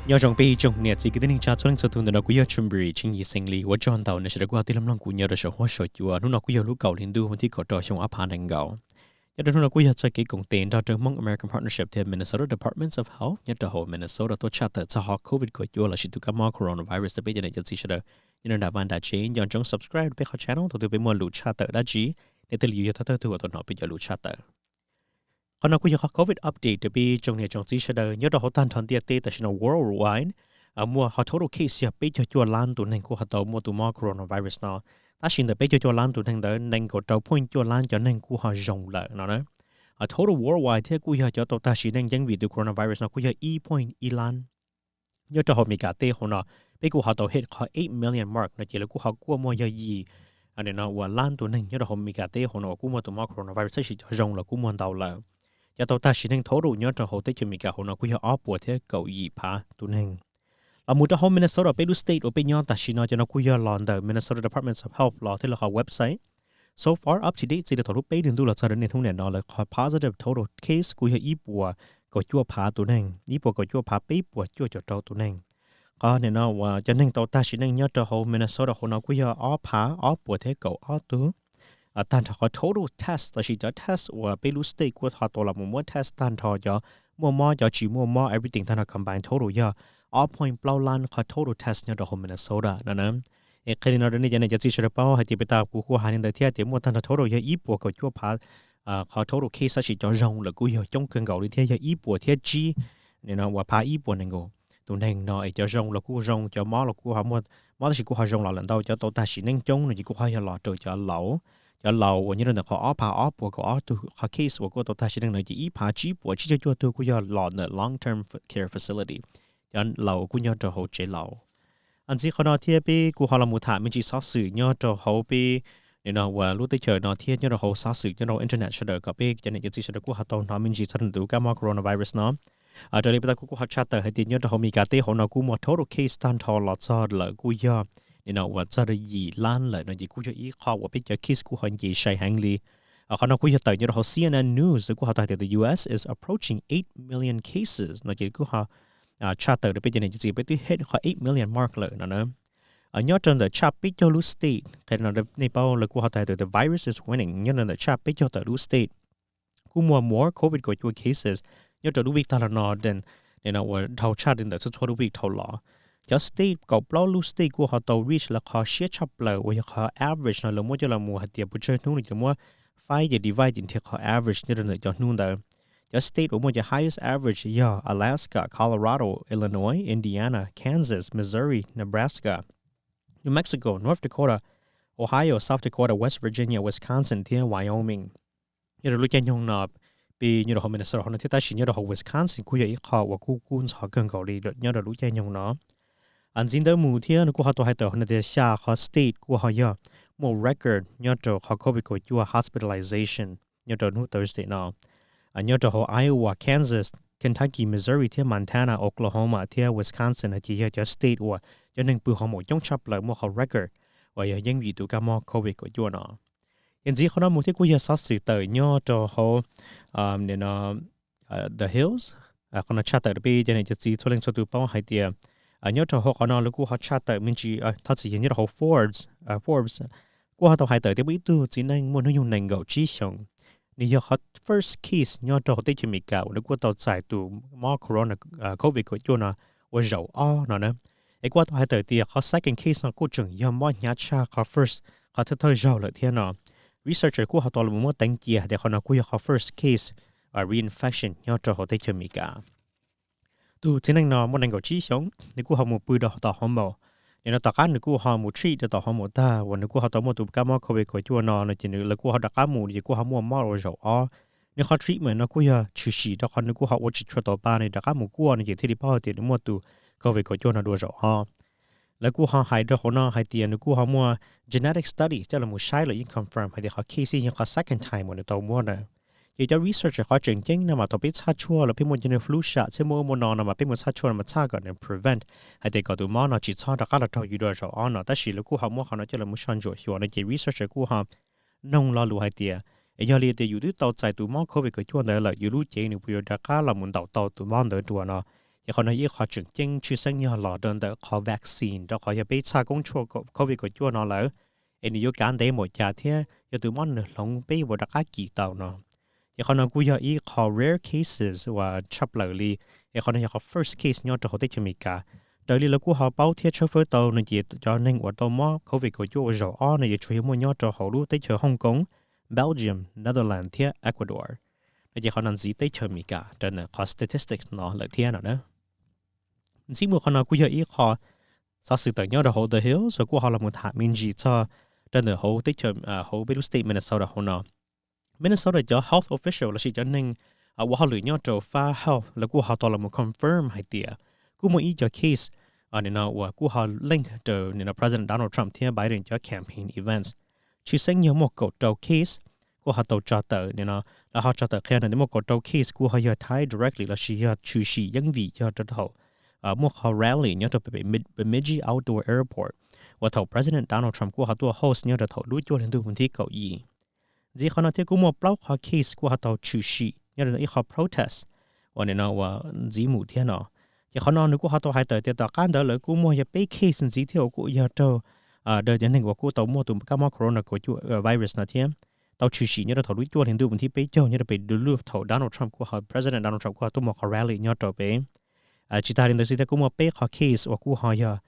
Nyob zoo peb ib tsoom niam txiv kwv tij neej tsa txhua leej txhua tus, ntawm no kuv yog Tshwm Bri Tsheej Yim Xeev Lis, ua tsaug ntau nej sawv daws kuj ho tij laug mloog kuv nyob rau saum huab saum cua. Hnub no kuj yog lub kaum hli ntuj, hnub tim kaum rau xyoo ob phav nees nkaum. Nyob rau hnub no kuj yog txoj kev koom tes nrog rau Hmoob American Partnership thiab Minnesota Departments of Health nyob rau hauv Minnesota tuaj tshaj tawm txog qhov covid kaum cuaj lossis tus kab mob coronavirus rau peb cov niam cov txiv sawv daws. Nyob rau nram vaj nram tsev nco ntsoov subscribe peb qhov channel, thaum twg peb muaj lus tshaj tawm dab tsi, nej thiaj li yuav yog thawj thawj tug uas tau hnov peb cov lus tshaj tawm. Qhov no kuj yog qhov covid update rau peb tsoom niam tsoom txiv sawv daws. Nyob rau hauv tag nrho ntiaj teb tam sim no worldwide, muaj qhov total case yog peb caug cuaj lab tus neeg kuj ho tau muaj tus mob coronavirus no. Tab sis ntawm peb caug cuaj lab tus neeg ntawd, nees nkaum rau point cuaj lab cov neeg kuj ho zoo lawm no na. Total worldwide thiab kuj yog cov tau tag sim neej yeej vim tus coronavirus no kuj yog ib point ib lab. Nyob rau hauv Amelikas teb hauv no, peb kuj ho tau hit qhov eight million mark no ces lawv kuj ho kuaj muaj yog yim no uas lab tus neeg nyob rau hauv Amelikas teb hauv no uas kuj muaj tus mob coronavirus, tab sis cov zoo los kuj muaj ntau lawm. Cov tau tag sim neej total nyob rau hauv teb chaws Amelikas hauv no kuj yog ob puas thiab kaum yim phav tus neeg. Los mus rau hauv Minnesota peb lub state uas peb nyob tam sim no, cov no kuj yog los ntawm Minnesota Departments of Health los thiab lawv qhov website. So far up to date txij rau thaum lub peb hlis ntuj los txog rau niaj hnub niam no, lawv qhov positive total case kuj yog ib puas kaum cuaj phav tus neeg, ib puas kaum cuaj phav peb puas cuaj caum rau tus neeg. Qhov niam no uas cov neeg tau tag sim neej nyob rau hauv Minnesota hauv no kuj yog ob phav ob puas thiab kaum ob tug. Tag nrho qhov total test lossis cov test uas peb lub state kuj ho tau los mus muab test tag nrho cov muaj mob cov tsis muaj mob everything tag nrho combine total yog ob point plaub lab qhov total test nyob rau hauv Minnesota no na. Es qhia li no rau nej cov niam cov txiv sawv daws paub hais tias peb tas kuv kuj hais li ntawd thiab tias muaj tag nrho total yog ib puas kaum cuaj phav qhov total case, tab sis cov zoo lawm kuj yog coob kawg nkaus li thiab yog ib puas thiab tsib uas phav ib puas nees nkaum tus neeg no. Es cov zoo los kuj zoo, cov mob los kuj ho muaj mob tab sis kuj ho zoo los lawm ntau. Cov tau tag sim neej coob no ces kuj ho yog los rau cov laus, cov laus uas nyob rau ntawm qhov ob phav ob puas kaum ob tug qhov case uas kuj tau tag sim neej no ces ib phav tsib puas tsib caug cuaj tug kuj yog los ntawm long term care facility, cov laus kuj nyob rau hauv tsev laus. Ntxiv qhov no thiab peb kuj ho los mus tham me ntsis xov xwm nyob rau hauv peb no uas lub teb chaws no thiab nyob rau hauv xov xwm nyob rau internet sawv daws kom peb cov niam cov txiv sawv daws kuj ho tau hnov me ntsis txog rau tus kab mob coronavirus no. Raws li peb tas kuv kuj ho tshaj tawm hais tias nyob rau hauv Amelikas teb hauv no kuj muaj total case tag nrho los txog lawm kuj yog no uas txog rau yim lab lawm no ces kuj yog ib qho uas peb cov case kuj ho nce sai heev li. Qhov no kuj yog tawm nyob rau hauv C N N News, lawv kuj ho tau hais tias the U S is approaching eight million cases no ces kuj ho tshaj tawm rau peb cov niam cov txiv peb twb hit qhov eight million mark lawm no na. Nyob rau ntawm tshaj peb caug lub state, qhia no nej paub, lawv kuj ho tau hais tias the virus is winning. Nyob rau ntawm tshaj peb caug tawm lub state kuj muaj more covid kaum cuaj cases nyob rau lub week tag los no than uas dhau tshaj li ntawm txhua txhua lub week dhau los. Cov state kaum plaub lub state kuj ho tau reach lawv qhov siab tshaj plaws uas yog qhov average no lawv muab coj los mus hais tias pes tsawg hnub no ces muab faib ces divide ces nrhiav qhov average nyob rau ntawm cov hnub ntawd. Cov state uas muaj cov highest average yog Alaska, Colorado, Illinois, Indiana, Kansas, Missouri, Nebraska, New Mexico, North Dakota, Ohio, South Dakota, West Virginia, Wisconsin thiab Wyoming. Nyob rau lub caij nyoog no peb nyob rau hauv Minnesota no thiab tab sis nyob rau hauv Wisconsin kuj yog ib qho uas kuj kub ntxhov kawg nkaus li nyob rau lub caij nyoog no. Ntxiv ntawd mus thiab nws kuj ho tau hais tawm hais tias xya qhov state kuj ho yog muaj record nyob rau qhov covid kaum cuaj hospitalization nyob rau hnub Thursday no. Nyob rau hauv Iowa, Kansas, Kentucky, Missouri thiab Montana, Oklahoma thiab Wisconsin no ces yog cov state uas cov neeg pw ho maum coob tshaj plaws muaj qhov record uas yog yeeb vim tus kab mob covid kaum cuaj no. Ces ntxiv qhov no mus thiab kuj yog xov xwm tawm nyob rau hauv The Hills. Qhov no tshaj tawm rau peb cov niam cov txiv txhua leej txhua tus paub hais tias nyob rau hauv qhov no lawv kuj ho tshaj tawm me ntsis, thov txim, yog nyob rau hauv Forbes, Forbes kuj ho tau hais tawm tias muaj ib tug txiv neej muaj hnub nyoog nees nkaum tsib xyoos, nws yog qhov first case nyob rau hauv teb chaws Amelikas uas nws kuj tau txais tus mob corona, covid kaum cuaj no ua zaum ob no na. Es kuj ho tau hais tawm tias qhov second case no kuj tseem yog mob hnyav tshaj qhov first, qhov thawj thawj zaug lawm thiab no. Researcher kuj ho tau los muab teev cia hais tias qhov no kuj yog qhov first case reinfection nyob rau hauv teb chaws Amelikas. Tus txiv neej no muaj nees nkaum tsib xyoos, nws kuj ho mus pw rau tom hauv maum. Nim no tom qab nws kuj ho mus treat rau tom hauv maum tag uas nws kuj ho tau muaj tus kab mob covid kaum cuaj no no ces lawv kuj ho rov qab mus ces kuj ho muaj mob ua zaum ob. Nws qhov treatment no kuj yog tshwm sim rau qhov nws kuj ho ua tsis tshua tau pa, nws rov qab mus kuaj no ces thiaj li paub hais tias nws muaj tus covid kaum cuaj no dua zaum ob. Lawv kuj ho hais rau hauv no hais tias nws kuj ho muaj genetic study coj los mus saib los yeej confirm hais tias qhov case yog qhov second time uas nws tau muab na. Ces cov researcher qhov tseem ceeb no mas thaum peb txhaj tshuaj los peb muaj cov flu shot thiab muaj ub muaj no no mas peb mus txhaj tshuaj no mas txhaj kom nws prevent hais tias kom tus mob no tsis txhob rov qab los raug yus dua zaum ob no, tab sis lawv kuj ho muab qhov no coj los mus soj ntsuam xyuas no ces researcher kuj ho noog lo lus hais tias, es yog li tias yus twb tau txais tus mob covid kaum cuaj ntawd lawm, yus lub cev nws puas yuav rov qab los mus ntaus tau tus mob ntawd dua no. Ces qhov no yog ib qho tseem ceeb tshwj xeeb yog los rau ntawm qhov vaccine rau qhov yog peb txhaj koob tshuaj covid kaum cuaj no lawm, es nws yuav kav ntev npaum cas thiab yog tus mob nws hloov peb yuav rov qab kis tau no. Ces qhov no kuj yog ib qho rare cases uas tshaj plaws li, es qhov no yog qhov first case nyob rau hauv teb chaws Amelikas. Raws li lawv kuj ho paub thiab tshawb fawb tau no ces cov neeg uas tau mob covid kaum cuaj ua zaum ob no ces tsuas yog muaj nyob rau hauv lub teb chaws Hong Kong, Belgium, Netherlands thiab Ecuador. No ces qhov no ntxiv teb chaws Amelikas raws ntawm qhov statistics no lawm thiab no na. Ntxiv mus qhov no kuj yog ib qho xov xwm tawm nyob rau hauv The Hill uas kuj ho los mus tham me ntsis txog rau ntawm hauv teb chaws, hauv peb lub state Minnesota hauv no. Minnesota cov health official lossis cov neeg ua hauj lwm nyob rau fab health lawv kuj ho tau los mus confirm hais tias kuj muaj ib co case no uas kuj ho link rau no President Donald Trump thiab Biden cov campaign events. Tshwj xeeb yog muaj kaum rau case kuj ho tau tso tawm no, lawv ho tso tawm qhia no tias muaj kaum rau case kuj ho yog tied directly lossis yog tshwm sim yeeb vim yog rau thaum muaj qhov rally nyob rau pem Bemidji Outdoor Airport uas thaum President Donald Trump kuj ho tuaj host nyob rau thaum lub cuaj hli ntuj hnub tim kaum yim. Ntxiv qhov no thiab kuj muaj plaub qhov case kuj ho tau tshwm sim nyob rau ib qho protest uas no uas ntxiv mus thiab no. Ces qhov no nws kuj ho tau hais tawm tias tom qab ntawd lawv kuj muaj yog peb case ntxiv thiab uas kuj yog raug cov neeg uas kuj tau muaj tus kab mob corona virus no thiab tau tshwm sim nyob rau thaum lub cuaj hli ntuj hnub tim peb caug nyob rau pem Duluth thaum Donald Trump kuj ho, President Donald Trump kuj ho tuaj mus qhov rally nyob rau pem. Tsis tas li ntawd xwb thiab kuj muaj peb qhov case uas kuj ho yog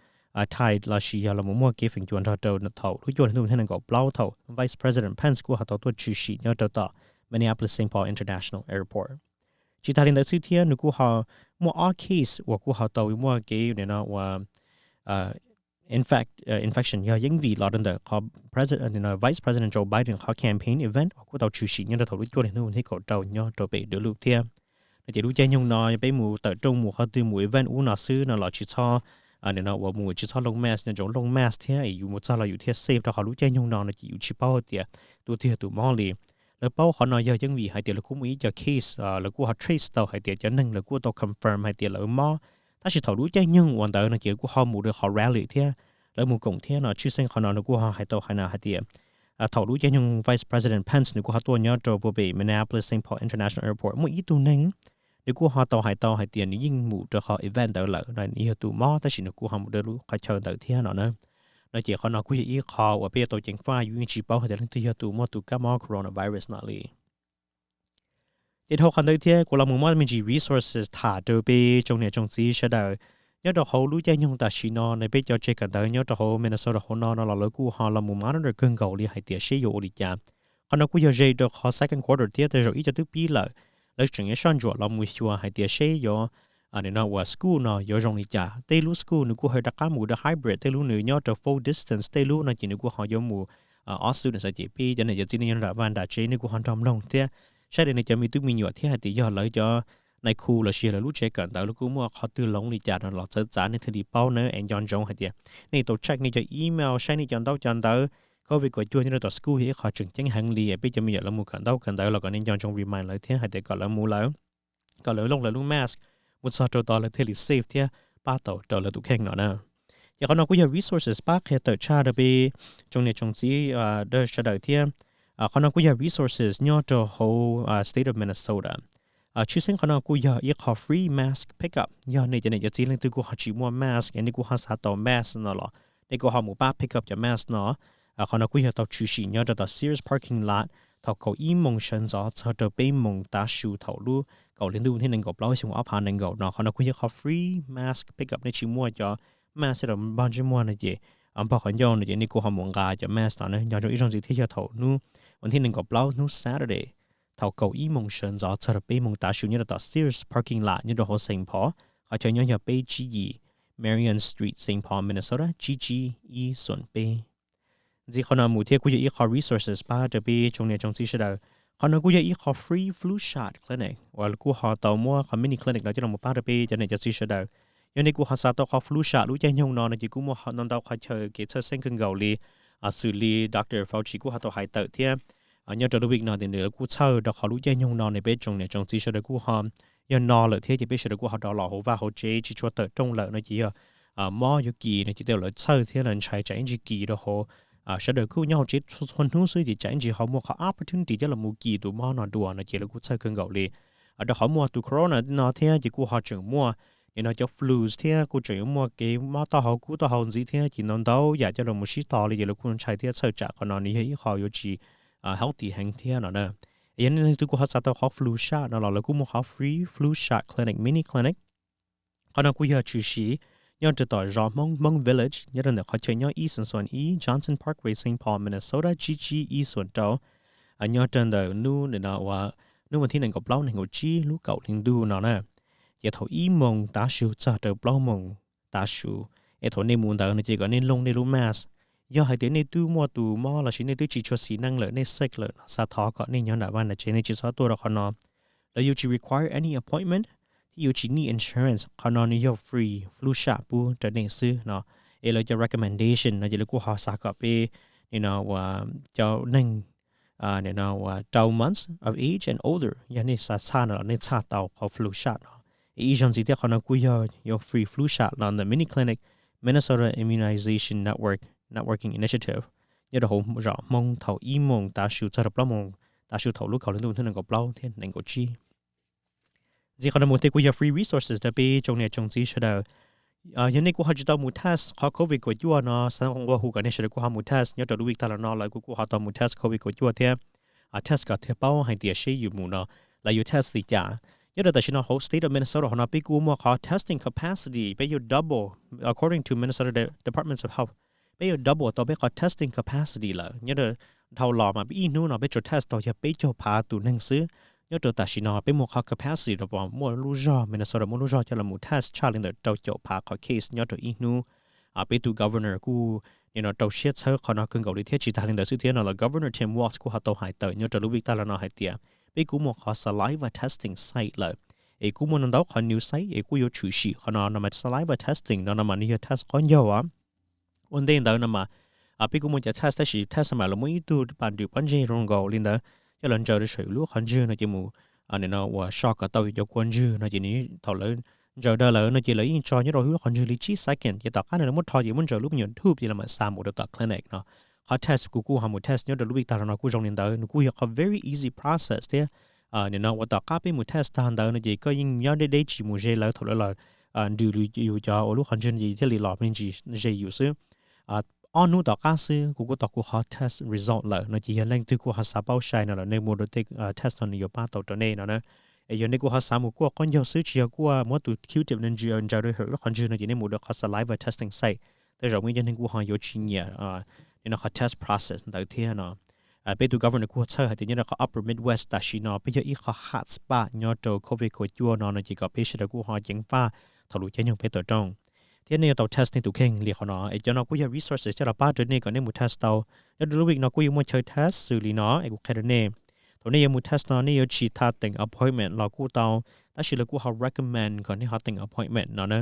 tied lossis yog los mus muaj kev feem cua nrog rau thaum lub cuaj hli ntuj hnub tim nees nkaum plaub thaum Vice President Pence kuj ho tau tuaj tshwm sim nyob rau tom Minneapolis Saint Paul International Airport. Tsis tas li ntawd xwb thiab nws kuj ho muaj ob case uas kuj ho tau muaj kev no uas infection yog yeeb vim los rau ntawm qhov Vice President Joe Biden qhov campaign event uas kuj tau tshwm sim nyob rau thaum lub cuaj hli ntuj hnub tim kaum rau nyob rau pem Duluth thiab. No ces lub caij nyoog no peb mus tawm rooj mus qhov twg mus event ub no xwb no los tsis txhob, no uas mus tsis txhob looj mask, nco ntsoov looj mask thiab yus mus txog los yus thiaj safe rau qhov lub caij nyoog no no ces yus tsis paub hais tias tus twg yog tus mob li. Lawv paub qhov no yog yeeb vim hais tias lawv kuj muaj ib co case lawv kuj ho trace tau hais tias cov neeg lawv kuj tau confirm hais tias lawv mob, tab sis thaum lub caij nyoog uas ntawd no ces lawv kuj ho mus rau qhov rally thiab lawv mus koom thiab no. Tshwj xeeb qhov no nws kuj ho hais tau hais na hais tias thaum lub caij nyoog Vice President Pence nws kuj ho tuaj nyob rau puag pem Minneapolis Saint Paul International Airport muaj ib tug neeg nws kuj ho tau hais tau hais tias nws yeej mus rau qhov event ntawd lawm no, nws yog tus mob tab sis nws kuj ho mus rau lub qhov chaw ntawd thiab no na. No ces qhov no kuj yog ib qho uas peb yuav tau ceev faj, yus yeej tsis paub hais tias leej twg yog tus muaj tus kab mob coronavirus no li. Ces dhau qhov ntawd thiab kuv los mus muab me ntsis resources tham rau peb tsoom niam tsoom txiv sawv daws. Nyob rau hauv lub caij nyoog tam sim no no peb cov tsev kawm ntawv nyob rau hauv Minnesota hauv no no los lawv kuj ho los mus monitor kawg nkaus li hais tias seb yuav ua li cas. Qhov no kuj yog ze rau qhov second quarter thiab tej zaum ib co twb pib lawm, lawv tseem yuav soj ntsuam los mus xyuas hais tias seb yuav no uas school no yuav zoo li cas. Tej lub school nws kuj ho rov qab mus rau hybrid, tej lub nws nyob rau full distance, tej lub no ces nws kuj ho yuav mus off students, ces peb cov niam cov txiv nej nyob nram vaj nram tsev nej kuj ho nrog mloog thiab saib nej cov me tub me nyuam thiab hais tias yog lawv cov nais khu lossis yog lawv lub tsev kawm ntawv lawv kuj muaj qhov twg loov li cas no los txawv txav nej thiaj li paub na. Es nco ntsoov hais tias nej tau check nej cov email, saib nej cov ntaub cov ntawv. Covid kaum cuaj nyob rau tom school yog ib qho tseem ceeb heev li, peb cov me nyuam lawv mus kawm ntaub kawm ntawv los kom nej nco ntsoov remind lawv thiab hais tias kom lawv mus lawv kom lawv looj lawv lub mask mus txog rau tod lawv thiaj li safe thiab pab tau rau lawv tus kheej no na. Ces qhov no kuj yog resources pab qhia tawm tshaj rau peb tsoom niam tsoom txiv sawv daws thiab. Qhov no kuj yog resources nyob rau hauv state of Minnesota. Tshwj xeeb qhov no kuj yog ib qho free mask pickup, yog nej cov niam cov txiv leej twg kuj ho tsis muaj mask es nej kuj ho xav tau mask no los nej kuj ho mus pab pick up cov mask no. Qhov no kuj yog tau tshwm sim nyob rau tom Sears parking lot thaum kaum ib moos sawv ntxov txog rau peb moos tav su thaum lub kaum hli ntuj hnub tim nees nkaum plaub xyoo ob phav nees nkaum no. Qhov no kuj yog qho free mask pickup, nej tsis muaj cov mask los npog ntsej muag no ces, npog qhov ncauj no ces nej kuj ho mus nqa cov mask no na. Nco ntsoov ib zaug ntxiv thiab yog thaum hnub tim nees nkaum plaub hnub Saturday thaum kaum ib moos sawv ntxov txog rau peb moos tav su nyob rau tom Sears parking lot nyob rau hauv Saint Paul, qhov chaw nyob yog peb tsib yim Marion Street, Saint Paul, Minnesota tsib tsib ib xoom peb. Ntxiv qhov no mus thiab kuj yog ib qho resources pab rau peb tsoom niam tsoom txiv sawv daws. Qhov no kuj yog ib qho free flu shot clinic uas kuj ho tau muab qhov mini clinic no coj los pab rau peb cov niam cov txiv sawv daws. Yog nej kuj ho xav tau qhov flu shot lub caij nyoog no no ces kuj muaj ntau ntau qhov chaw kev txhawj xeeb kawg nkaus li, xws li Doctor Fauci kuj ho tau hais tawm thiab nyob rau lub week no tias nws kuj txhawj rau qhov lub caij nyoog no ne peb tsoom niam tsoom txiv sawv daws kuj ho yog no lawm thiab ces peb sawv daws kuj ho rov los hauv vaj hauv tsev tsis tshua tawm rooj lawm no ces yog mob yuav kis no ces tej lawv txhawj thiab lawv ntshai tsam ib ntsis kis rau hauv. Sawv daws kuj nyob hauv tsev txhua hnub xwb ces tsam ib ntsis ho muaj qhov opportunity coj los mus kis tus mob no dua no ces lawv kuj txhawj kawg nkaus li. Rau qhov muaj tus corona no thiab ces kuj ho tseem muaj nim no cov flus thiab kuj tseem yuav muaj kev mob taub hau kub taub hau ntxiv thiab ces ntau ntau yam coj los sib tog li ces lawv kuj ntshai thiab txhawj tsam qhov no nws yog ib qho yuav tsis healthy heev thiab no na. Yog nej leej twg kuj ho xav tau qhov flu shot no los lawv kuj muaj qhov free flu shot clinic, mini clinic. Qhov no kuj yog tshwm sim nyob rau tom zos Hmoob, Hmoob Village, nyob rau ntawm qhov chaw nyob ib xoom xoom ib Johnson Parkway, Saint Paul, Minnesota tsib tsib ib xoom rau, nyob rau ntawm hnub, hnub vas thib nees nkaum plaub nees nkaum tsib lub kaum hli ntuj no na. Ces thaum ib moos tav su txog rau plaub moos tav su, es thaum nej mus ntawd no ces kom nej looj nej lub mask. Yog hais tias nej twb muaj tus mob lossis nej twb tsis tshua xis neej lawm, nej sick lawm no xav thov kom nej nyob nram vaj nram tsev, nej tsis txhob tuaj rau qhov no. Lawv yuav tsis require any appointment thiab yuav tsis need insurance, qhov no nws yog free flu shot pub rau nej xwb no. Es lawv cov recommendation no ces lawv kuj ho xav kom peb, nim no uas cov neeg, nim no uas twelve months of age and older, yog nej xav txhaj no los nej txhaj tau qhov flu shot no. Es ib zaug ntxiv thiab qhov no kuj yog yuav free flu shot los ntawm mini clinic, Minnesota Immunization Network, Networking Initiative, nyob rau hauv zos Hmoob thaum ib moos tav su txog rau plaub moos tav su thaum lub kaum hli ntuj thib nees nkaum plaub thiab nees nkaum tsib. Ntxiv qhov no mus thiab kuj yog free resources rau peb tsoom niam tsoom txiv sawv daws. Yog nej kuj ho tsis tau mus test qhov covid kaum cuaj no, xav nqua hu kom nej sawv daws kuj ho mus test nyob rau lub week tag los no, lawv kuj kuj ho tau mus test covid kaum cuaj thiab test kom thiaj paub hais tias seb yus mus no lawv yuav test li cas. Nyob rau tam sim no hauv state of Minnesota hauv no peb kuj muaj qhov testing capacity, peb yuav double, according to Minnesota Departments of Health, peb yuav double tau peb qhov testing capacity lawm. Nyob rau dhau los mas peb ib hnub no peb tsuas test tau yog peb caug phav tus neeg xwb. Nyob rau tam sim no peb muaj qhov capacity rau muaj lub zog Minnesota muaj lub zog coj los mus test tshaj li ntawm rau caum phav qhov case nyob rau ib hnub. Peb tus governor kuj nim no rau siab txhawb qhov no kawg nkaus li thiab tsis tas li ntawd xwb thiab no los Governor Tim Walz kuj ho tau hais tawm nyob rau lub week tag los no hais tias peb kuj muaj qhov saliva testing site lawm, es kuj muaj ntau ntau qhov new site es kuj yuav tshwm sim qhov no no mas saliva testing no no mas nws yog test qaub ncaug os. Ua ntej ntawd no mas peb kuj muaj cov test tab sis test mas lawv muaj ib tug pas nrwm pob ntseg zoo nkaus li ntawd coj los ntsaws rau saum lub qhov ntswg no ces mus, nim no uas so kom tau yus cov kua ntswg no ces nws thaum lawv ntsaws rau lawm no ces lawv yeej tso nyob rau lub qhov ntswg li tsib second ces tom qab no lawv muab rho ces muab ntsaws lub me nyuam tube ces lawv mam xa mus rau tom clinic no. Qhov test kuv kuj ho mus test nyob rau lub week tag los no kuj zoo li ntawd, nws kuj yog qhov very easy process thiab. Nim no uas tom qab peb mus test tag ntawd no ces koj yeej nyob deb deb tsis mus ze lawv, thaum lawv los nrwm yus cov ua lub qhov ntswg no ces thiaj li los me ntsis ze yus xwb. Ob hnub tom qab xwb kuv kuj tau kuv qhov test result lawm no ces yog leej twg kuj ho xav paub sai no los nej mus rau tej test no nws yuav pab tau rau nej no na. Es yog nej kuj ho xav mus kuaj qaub ncaug xwb tsis yog kuaj muab tus Q-tip no ntsaws rau saum lub qhov ntswg no ces nej mus rau qhov saliva testing site. Tej zaum muaj ib co neeg kuj ho yuav tsis nyiam nim no qhov test process ntawd thiab no. Peb tus governor kuj txhawj hais tias nyob rau qhov Upper Midwest tam sim no peb yog ib qhov hot spot nyob rau covid kaum cuaj no no ces kom peb sawv daws kuj ho ceev faj thaum lub caij nyoog peb tawm rooj. Thiab nej yuav tau test nej tus kheej li qhov no es cov no kuj yog resources coj los pab rau nej kom nej mus test tau. Nyob rau lub week no kuj yuav muaj chaw test xws li no es kuv qhia rau nej. Thaum nej yuav mus test no nej yuav tsis tham teem appointment los kuj tau, tab sis lawv kuj ho recommend kom nej ho teem appointment no na.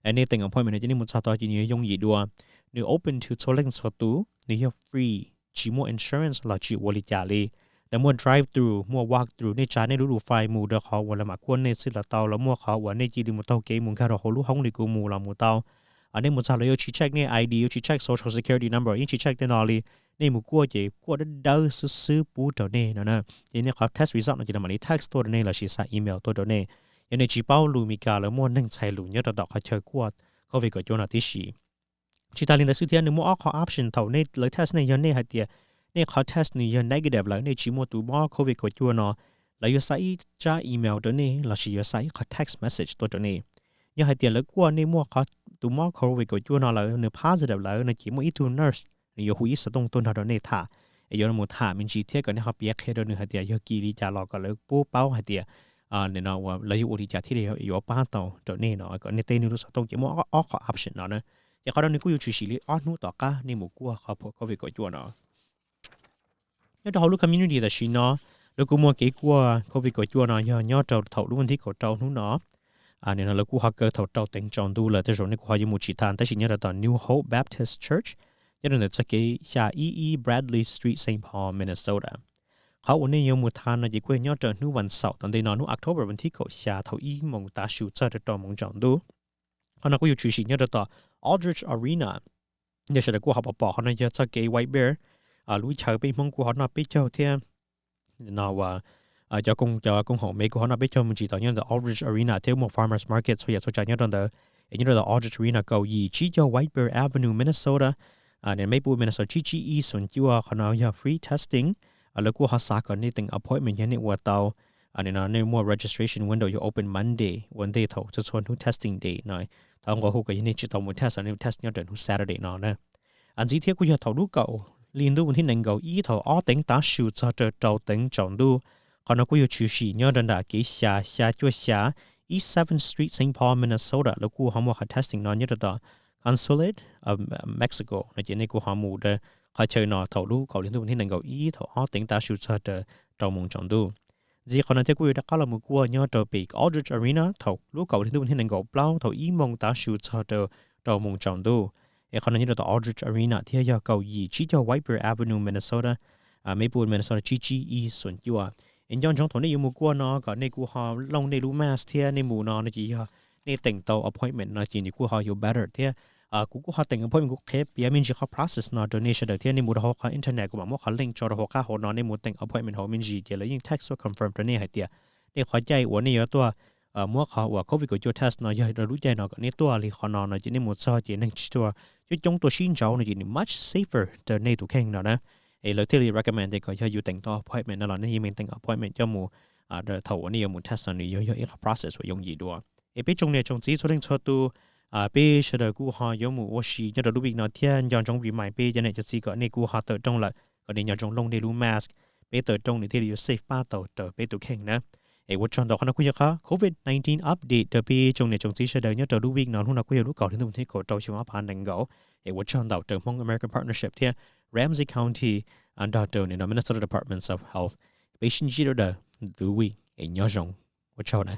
Nej teem appointment no ces nej mus txog tod ces nws yuav yooj yim dua. Nws open to txhua leej txhua tus, nws yog free, tsis muaj insurance los tsis ua li cas li. Lawv muaj drive through, muaj walk through, nej tsa nej lub lus fais mus rau qhov uas lawv mam kuaj nej xwb los tau, los muaj qhov uas nej cia li mus taug kev mus nkag rau hauv lub hoob li kuv mus los mus tau. Nej mus txog lawv yuav tsis check nej I D, yuav tsis check social security number, yeej tsis check tej no li. Nej mus kuaj ces kuaj dawb dawb xwb xwb pub rau nej no na. Ces nej qhov test result no ces lawv mam li text tuaj rau nej lossis xa email tuaj rau nej. Yog nej tsis paub lus Meskas lawv muaj neeg txhais lus nyob rau tom qhov chaw kuaj covid kaum cuaj no tib si. Tsis tas li ntawd xwb thiab nws muaj ob qho option thaum nej lawv test nej, yog nej hais tias nej qhov test nws yog negative lawm, nej tsis muaj tus mob covid kaum cuaj no, lawv yuav xa ib tsab email rau nej lossis yuav xa ib qho text message tuaj rau nej. Yog hais tias lawv kuaj nej muaj qhov tus mob covid kaum cuaj no lawm, nws positive lawm no ces muaj ib tug nurse nws yuav hu ib xov tooj tuaj nrog rau nej tham, es yuav mus tham me ntsis thiab kom nej ho piav qhia rau nws hais tias yog kis li cas los kom lawv pub paub hais tias lawv yuav ua li cas thiaj li yuav pab tau rau nej no, kom nej teb nws lub xov tooj. Ces muaj ob qho option no na. Ces qhov no nws kuj yuav tshwm sim li ob hnub tom qab nej mus kuaj qhov covid kaum cuaj no. Nyob rau hauv lub community tam sim no, lawv kuj muaj kev kuaj covid kaum cuaj no yog nyob rau thaum lub vas thib kaum rau hnub no. Nim no lawv kuj ho kaw thaum rau teev tsaus ntuj lawm, tej zaum nej kuj ho yuav mus tsis tau, tab sis nyob rau tom New Hope Baptist Church, nyob rau ntawm txoj kev xya ib ib Bradley Street, Saint Paul, Minnesota. Qhov uas nej yuav mus tham no ces kuj yog nyob rau hnub vas xaum tom ntej no, hnub October vas thib kaum xya thaum ib moos tav su txog rau rau moos tsaus ntuj. Qhov no kuj yuav tshwm sim nyob rau tom Aldrich Arena. Yog sawv daws kuj ho pom pom, qhov no yog txoj kev White Bear, lub chaw peb Hmoob kuj ho noj peb caug thiab no uas Cov koom haum me kuv ho noj peb caug me ntsis tau nyob rau Aldridge Arena thiab muaj farmers market txhua yam txhua tsav nyob rau ntawd. Es nyob rau Aldridge Arena kaum yim tsib caug White Bear Avenue, Minnesota, Maplewood, Minnesota tsib tsib ib xoom cuaj. Qhov no yog free testing. Lawv kuj ho xav kom nej teem appointment yog nej ua tau. Nim no nej muaj registration window yog open Monday ua ntej thaum txhua txhua hnub testing day no. Thov nqua hu kom yog nej tsis tau mus test, nej test nyob rau hnub Saturday no na. Ntxiv thiab kuj yog thaum lub kaum hli ntuj vas thib nees nkaum ib thaum ob teev tav su txog rau rau teev tsaus ntuj. Qhov no kuj yuav tshwm sim nyob rau nram kev xya xya cuaj xya East Seventh Street, Saint Paul, Minnesota. Lawv kuj ho muaj qhov testing no nyob rau tom Consulate of Mexico no ces nej kuj ho mus rau qhov chaw no thaum lub kaum hli ntuj vas thib nees nkaum ib thaum ob teev tav su txog rau rau moos tsaus ntuj. Ntxiv qhov no thiab kuj yuav rov qab los mus kuaj nyob rau pem Aldridge Arena thaum lub kaum hli ntuj vas thib nees nkaum plaub thaum ib moos tav su txog rau rau moos tsaus ntuj. Es qhov no nyob rau tom Aldridge Arena thiab yog kaum yim tsib caug White Bear Avenue, Minnesota, Maplewood, Minnesota tsib tsib ib xoom cuaj. Es nco ntsoov thaum nej yuav mus kuaj no kom nej kuj ho looj nej lub mask thiab nej mus no no ces yog nej teem tau appointment no ces nws kuj ho yuav better thiab. Kuv kuj ho teem appointment, kuv qhia piav me ntsis qhov process no rau nej sawv daws thiab nej mus rau hauv qhov internet kuv mam muab qhov link tso rau hauv qab hauv no, nej mus teem appointment hauv me ntsis ces lawv yeej text confirm rau nej hais tias nej qhov caij uas nej yuav tuaj muab qhov uas covid kaum cuaj test no yog rau lub caij no kom nej tuaj li qhov no no ces nej mus txog ces neeg tsis tuaj coob coob tuaj sib ntsauv no ces nws much safer rau nej tus kheej no na. Es lawv thiaj li recommend tias kom yog yus teem tau appointment no los nej yeej meem teem appointment coj mus thaum uas nej yuav mus test no nws yuav yog ib qhov process uas yooj yim dua. Es peb tsoom niam tsoom txiv txhua leej txhua tus, peb sawv daws kuj ho yuav mus ua si nyob rau lub week no thiab nco ntsoov remind peb cov niam cov txiv kom nej kuj ho tawm rooj lawm kom nej nco ntsoov looj nej lub mask. Peb tawm rooj nws thiaj li yuav safe pab tau rau peb tus kheej na. Es ua tsaug ntau, qhov no kuj yog qhov covid nineteen update rau peb tsoom niam tsoom txiv sawv daws nyob rau lub week no. Hnub no kuj yog lub kaum hli ntuj vas thib kaum rau xyoo ob phav nees nkaum. Es ua tsaug ntau rau Hmong American Partnership thiab Ramsey County nrog rau nim no Minnesota Departments of Health. Peb sib ntsib rau daws lub week es nyob zoo. Ua tsaug na.